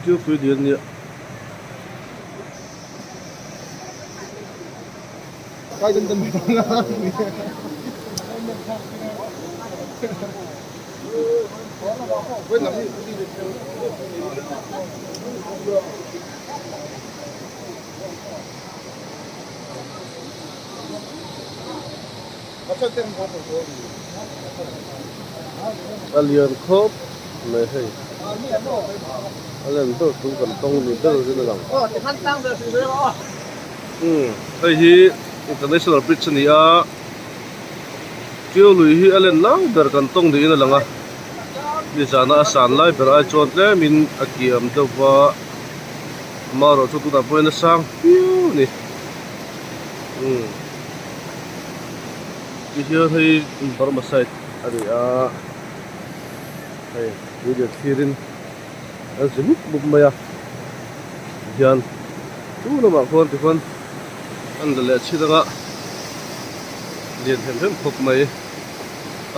Tiu pui lian nia. A lian khawp mai hei a len ber chu kan tawng ni ber in a lang umm hei hi international bridge a ni a Tiu lui hi a len lai ber kan tawng niin a lang a nizana a san lai ber ai chuan tlemin a kiam deuh va amaherawhchu chu tunah pawhin a sang viau a ni umm. Ti hian hei Burma side a ni a hei tuilian thlirin an zi mup mup mai a tihian chu lamah khuan tikhuan an la leh chhin anga lian hem hem khawp mai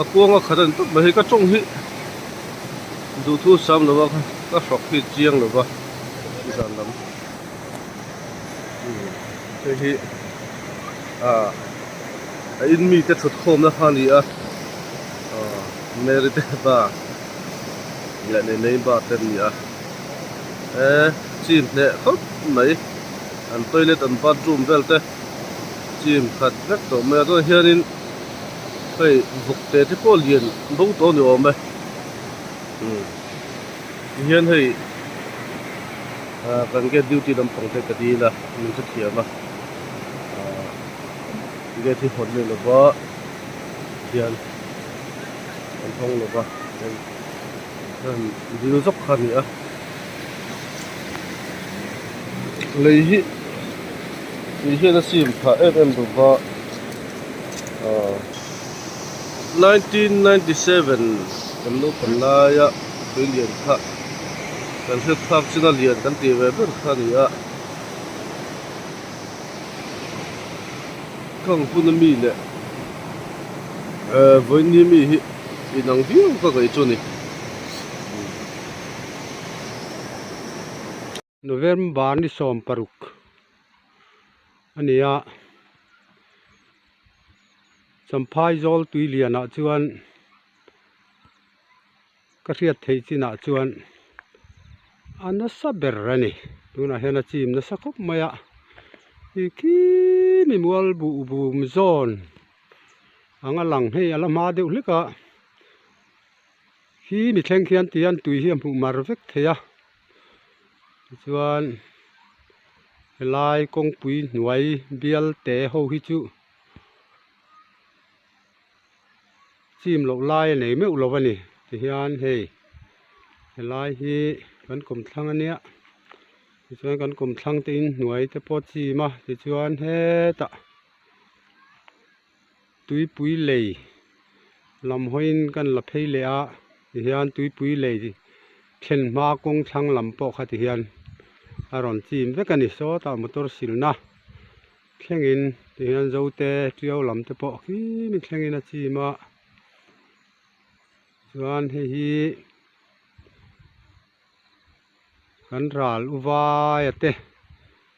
a kuanga khat a ni tawp mai hei ka tawng hi duhthu sam lova ka hrawk hi chiang lova zan lam hei hi ah a in mite thut khawmna kha a ni a ah Mary te ba leh nei nei ba te an ni a he chim hneh khawp mai an toilet an bathroom vel te chim khat vek tawh mai a tunah hianin hei vawk te te pawh lian bo tawh a ni awm e umm tihian hei ah kan gate duty lampang te ka dil a min hrethiam a ah gate hi hawn leh lova hian an hawng lova chuan dil zawk kha a ni a lei hi tui hian a sim phah em em lova ah 1997 kan naupang laia tui lian kha kan hriat phak chin a lian kan tih ve ber kha a ni a. Khang huna mi leh eh vawiin mi hi inang viau ka ngaih chu a ni. November ni 16 a ni a, Champhai zawl tui lianah chuan ka hriat theih chinah chuan a nasa ber a ni tunah hian a chim nasa khawp mai a i khi mi mual buh bum zawn ang a lang hei a la hma deuh hlek a khi mi thleng khian ti hian tui hi a hmuh mar vek thei a tichuan helai kawngpui hnuai bial te ho hi chu. Chim loh lai a nei meuh lo a ni tihian hei helai hi kan kawmthlang a nia tichuan kan kawmthlang te in hnuai te pawh a chim a tichuan hetah tuipui lei lam hawiin kan la phei leh a tihian tuipui lei thlen hma kawng thlang lam pawh kha tihian a rawn chim vek a ni sawtah motor silna. Thlengin tihian zote tiau lam te pawh khi mi thlengin a chim a chuan hei hi kan ral u vaia te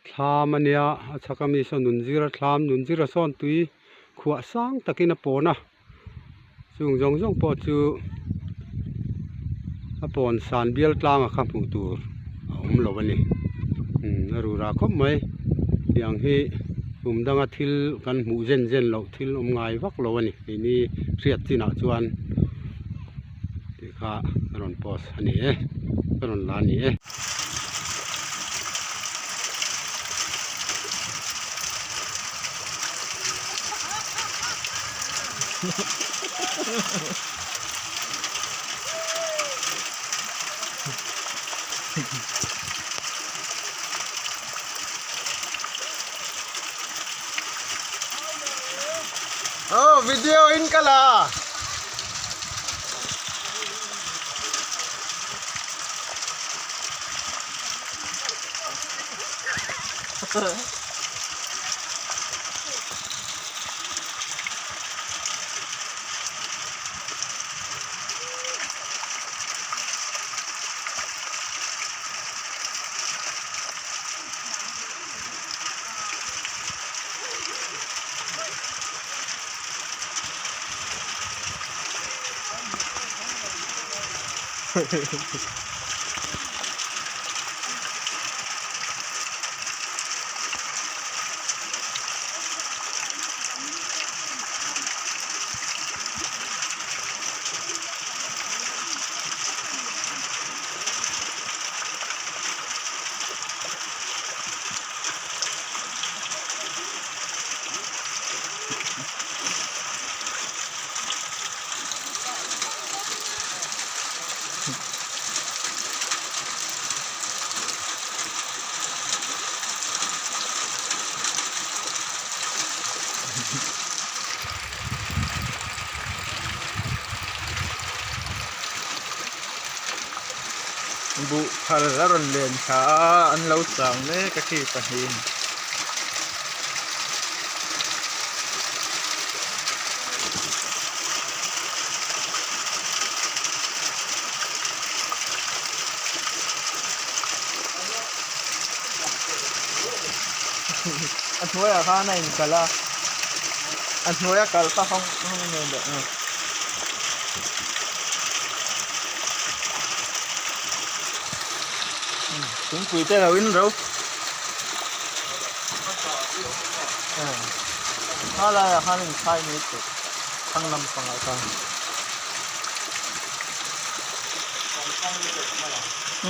thlam a nia a chhak ami saw nunzira thlam nunzira sawn tui khuah sang takin a pawn a chung zawng zawng pawh chu a pawn san bial tlang a kha hmuh tur a awm lo a ni a rura khawp mai tiang hi kum danga thil kan hmuh zen zen loh thil awm ngai vak lo a ni keini hriat chinah chuan tih kha ka rawn post a ni e ka rawn la a ni e. Oh, video in ka la. Buh phal a rawn len thla a an lo chang mek a khi pahnihin. A hnuaiah khan a inkalh a a hnuaia kalh kha hawng hawng nen leh a. Thingpui te lo in ro kha laiah khan inkhai mai tawh thlang lampangah khan.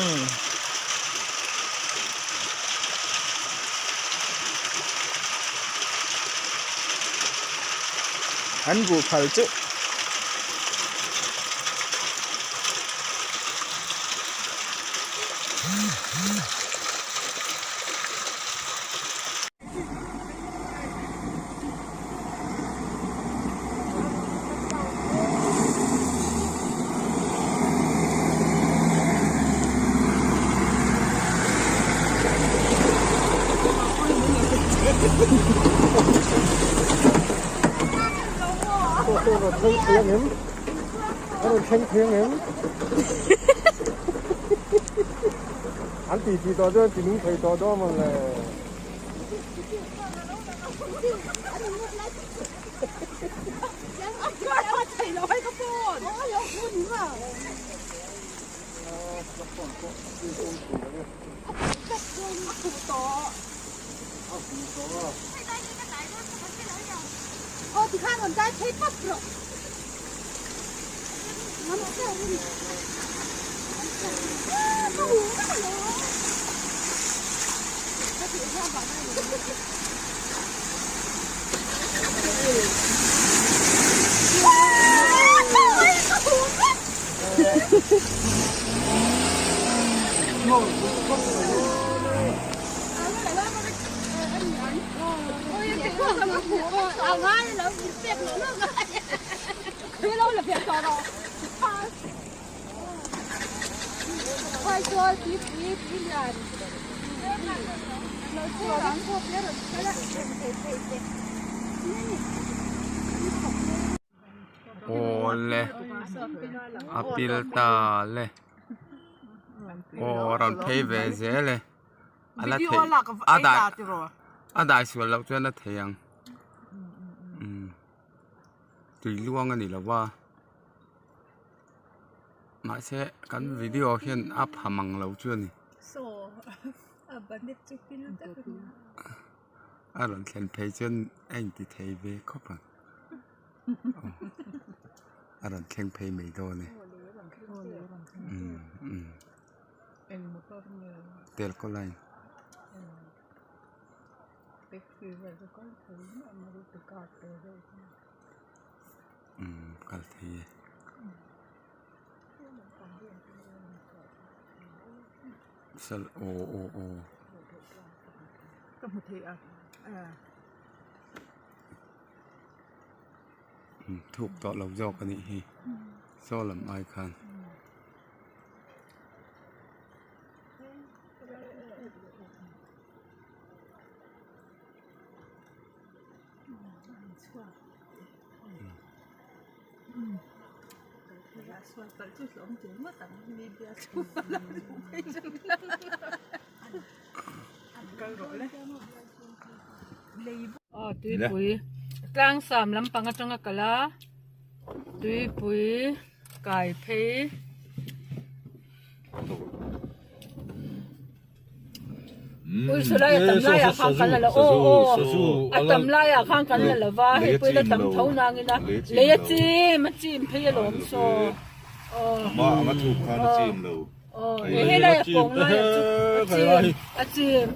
Umm. An buh phal chu. An ti ti tawh chuan ti nung thei tawh dawn maw le. Awle a pil ta le aw rawn phei ve zel e a la theih a dai a dai sual loh chuan a thei ang umm tui luang a ni lo va mahse kan video hian a pha mang lo chu a ni. A rawn thlen phei chuan a inti thei ve khawp ang a rawn thleng phei mai dawn e umm telkaw line. Umm kal thei e. Sal aw aw aw. Ka hmu thei a Thuk tawh lo zawk a nih hi saw lam ai khan. Aw tuipui tlangsam lampang atanga kal a tuipui kai phei. Ui saw lai a tam laiah khan kan la lo aw aw a tam laiah khan kan la lo va hei pawh ila tam tho nangin a lei a chim a chim phei alawm saw aw aw hei helai a kawng laiah chu a chim a chim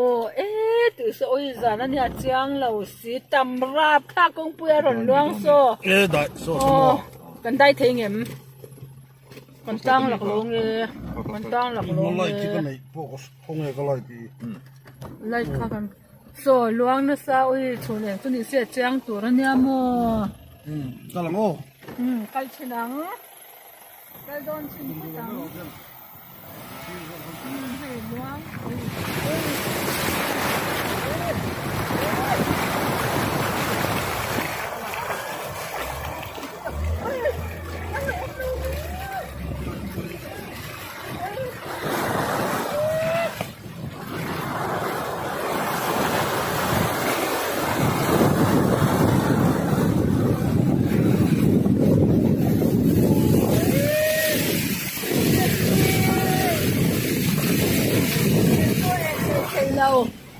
aw e tih saw awi zan ania chiang lo si tam rap thlak kawngpui a rawn luang saw aw kan dai thei ngem. Kan tlang lak lo nge kan tlang lak lo nge light kha kan saw luang nasa ui chhun eng chu ni se chiang tur ania maw kal ang aw kal thin ang kal dawn chin phawt ang hei luang ui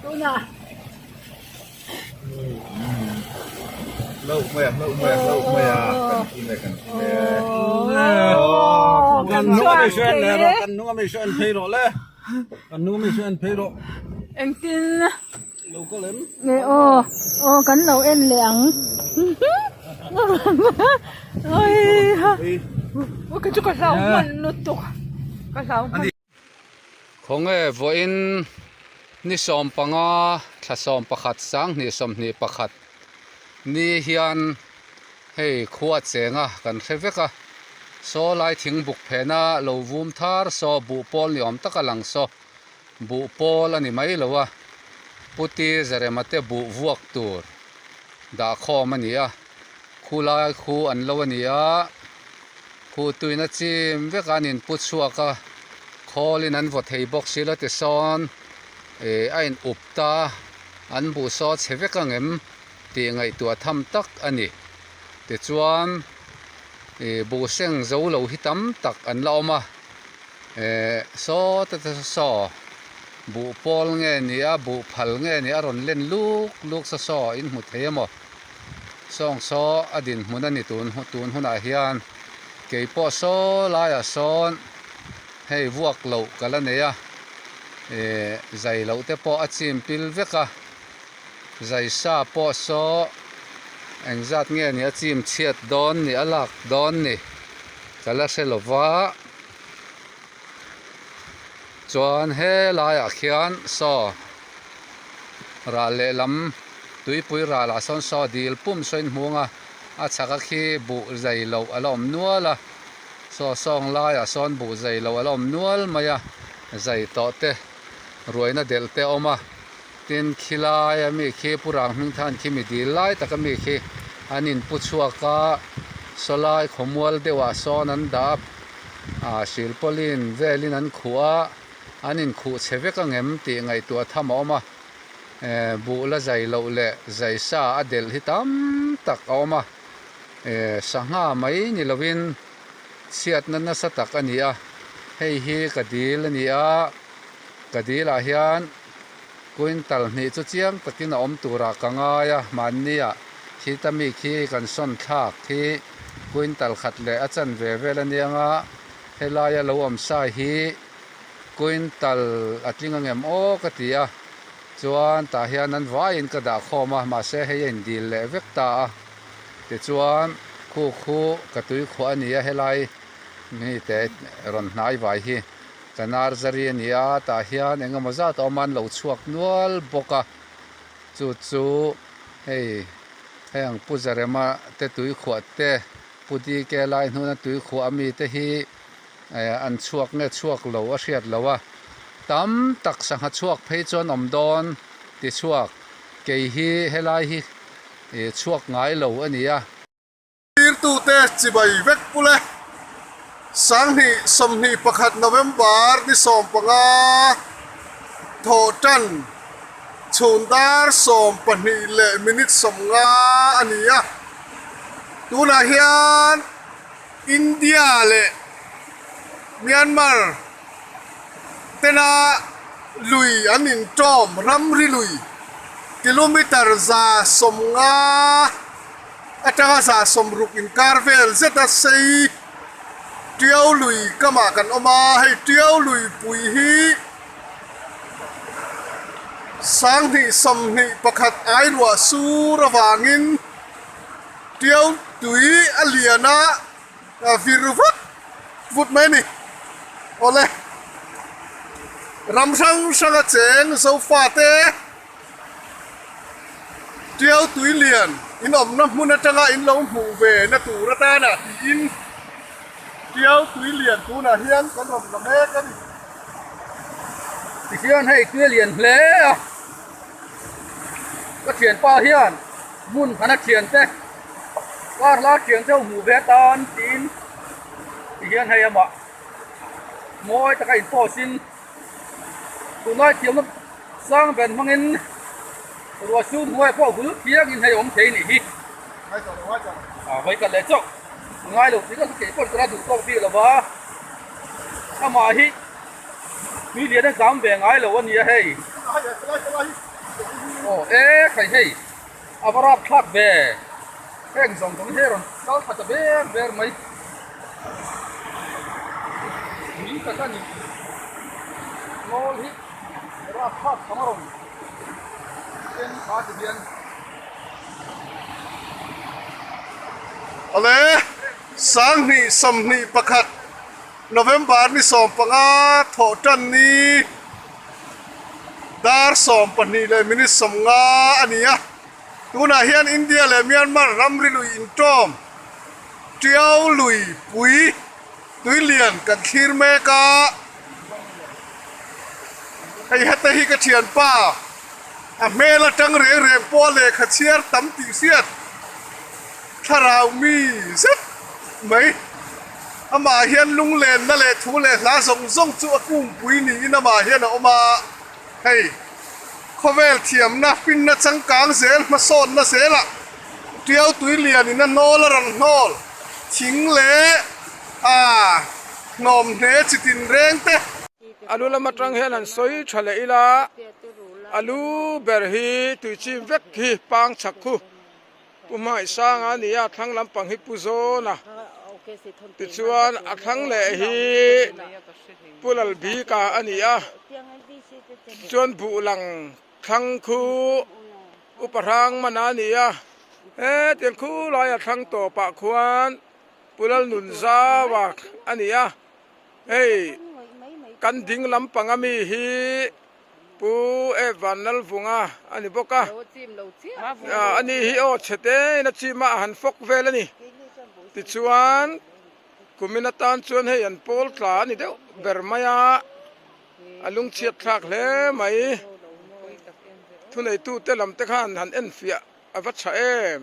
Tunah Hlauh mai a, hlauh mai a, hlauh mai a, kan thim e, kan thim e. Kan nung a mi saw en leh rawh, kan nung a mi saw en phei rawh le. Kan nung a mi saw en phei rawh. Engtin? Lo kal em? Nge aw, aw kan lo en leh ang. Oi ha. Ka chu ka hlau hman lutuk. Ka hlau hman. Khawnge vawiin ni 15 thla 11 sanghnih 21 ni hian hei khua chenga kan hre vek a saw lai thing buk phena lo vum thar saw buh pawl ni awm taka lang saw buh pawl a ni mai lo a puti zarema te buh vuak tur dah khawm a ni a khulai khu an lo a ni a. Khuh tuina chim vek a an inpu chhuak a, khawlin an vaw thei bawk si lo tisawn ih a in up ta a, an buh saw chhe vek ang em tih ngaihtuah tham tak a ni. Tichuan ih buh seng zo lo hi tam tak an la awm a, eh saw te te saw buh pawl nge ni a buh phal nge ni a rawn len luk luk saw saw in hmu thei emaw. Sawng saw a dinhmun a ni tun tun hunah hian kei pawh saw laiah sawn hei vuak loh ka la nei a eh zai loh te pawh a chim pil vek a zai sa pawh saw engzat nge ni a chim chhiat dawn ni a lak dawn ni ka la hre lo va chuan helaiah khian saw ral lehlam. Tuipui ralah sawn saw dil pum saw in hmung a, a chhak a khi buh zai loh a la awm nual a, saw sawng laiah sawn buh zai loh a la awm nual mai a, zai tawh te ruaina delh te a awm a, tin khi laia mi khi Pu Rang hming than khi mi dil lai taka mi khi an in pu chhuak a, saw lai khawmual deuhah sawn an dah a, ah silpawlin velin an khuh a, an inkhuh chhe vek angem tih ngaihtuah tham a awm a. Eh buh la zai loh leh zai sa a delh hi tam tak a awm a, eh sangha mai ni lovin chhiatna nasa tak a ni a, hei hi ka dil a ni a, ka dilah hian quintal hnih chu chiang takin a awm turah ka ngai a, mahnia khita mi khi kan sawn thlak hi quintal khat leh a chanve vel a nia nga, helaia lo awm sa hi. Quintal a tling angem aw ka ti a, chuan tah hian an vaiin ka dah khawm a, mahse hei a indil leh vek ta a, tichuan khu khu ka tui khuah a ni a helai mi te rawn hnai vai hi ka nursery a ni a, tah hian eng emaw zat a awm a an lo chhuak nual bawk a, chu chu hei hei ang Pu Zarema te tui khuah te Pu DK lai hnuna tui khuah ami te hi. eh an chhuak nge chhuak lo a hriat lo a, tam tak sangha chhuak phei chuan awm dawn ti chhuak kei hi helai hi ih chhuak ngai lo a ni a. Tirtute chibai vek pul e. 2021 November ni 15 thawh tan chhun dar 12 leh minute 50 a ni a. Tunah hian. India leh Myanmar tena lui an intawm ramri lui kilometer 150 atanga 160 inkar vel zeta sei Tiau lui kamah kan awm a, hei Tiau lui pui hi 2021 ai ruah sur avangin Tiau tui a lian a a vir vut vut mai a ni. Awle ram hrang hrang a cheng Zofa te Tiau tui lian in awmna hmun atanga in lo hmuh ve na tur atana tiin Tiau tui lian tunah hian kan rawn la mek a ni. Tihian hei tui a lian hle a, ka thianpa hian hmun khana thiante kar la thiante ho hmuh ve atan tiin tihian hei amah mawi taka in post in tunlai thiamna sang ber hmangin ruah chu hnuaiah pawh hul phiangin hei a awm thei a nih hi a vawi kal leh chauh ngai lo tih ka kei pawh ka la duh tawk bik lo va amah hi tui lian a zam ve ngai lo a nia hei aw e khai hei a va rap thlak ve heng zawng zawng hi rawn kal thla ta ber ber mai tui tak a ni ngawl hi rap thlak tham a rawn en kha ti hian. Awle 2021 November ni 15 thawh tan ni dar 12 leh minute 50 a ni a. Tunah hian India leh Myanmar ramri lui intawm Tiau lui pui tui lian kan thlir mek a. Hei hete hi ka thianpa a hmel atang reng reng pawh a lehkha chhiar tam tih hriat thlarau mi zet mai. Amah hian lunglenna leh thu leh hla zawng zawng chu a kungpui niin amah hian a awm a. Hei, khawvel thiamna finna changkang zel hmasawnna zelah Tiau tui lianin a hnawl a rawn hnawl thing leh a hnawm hne chi tin reng te. Alu lam atang hian han sawi tha leh ila, alu ber hi tui chim vek hi pang chhak khu Pu Hmangaihsanga a ni a, thlang lampang hi Pu Zawna tichuan a thlang leh hi Pu Lalbika a ni a, tichuan buh lang thlang khu Upa Hrangmana a ni a, hetiang khu laia thlang tawpah khuan Pu Lalnunzaua a ni a, hei kan ding lampang ami hi. Pu E Vanlalvunga a ni bawk a, ani hi aw chhe te in a chim a, a han fawk vel a ni. Tichuan kumin atan chuan hei an pawl tla a ni deuh ber mai a, a lungchhiat thlak hle mai. Thuneitute lam te khan han enfiah a va tha em.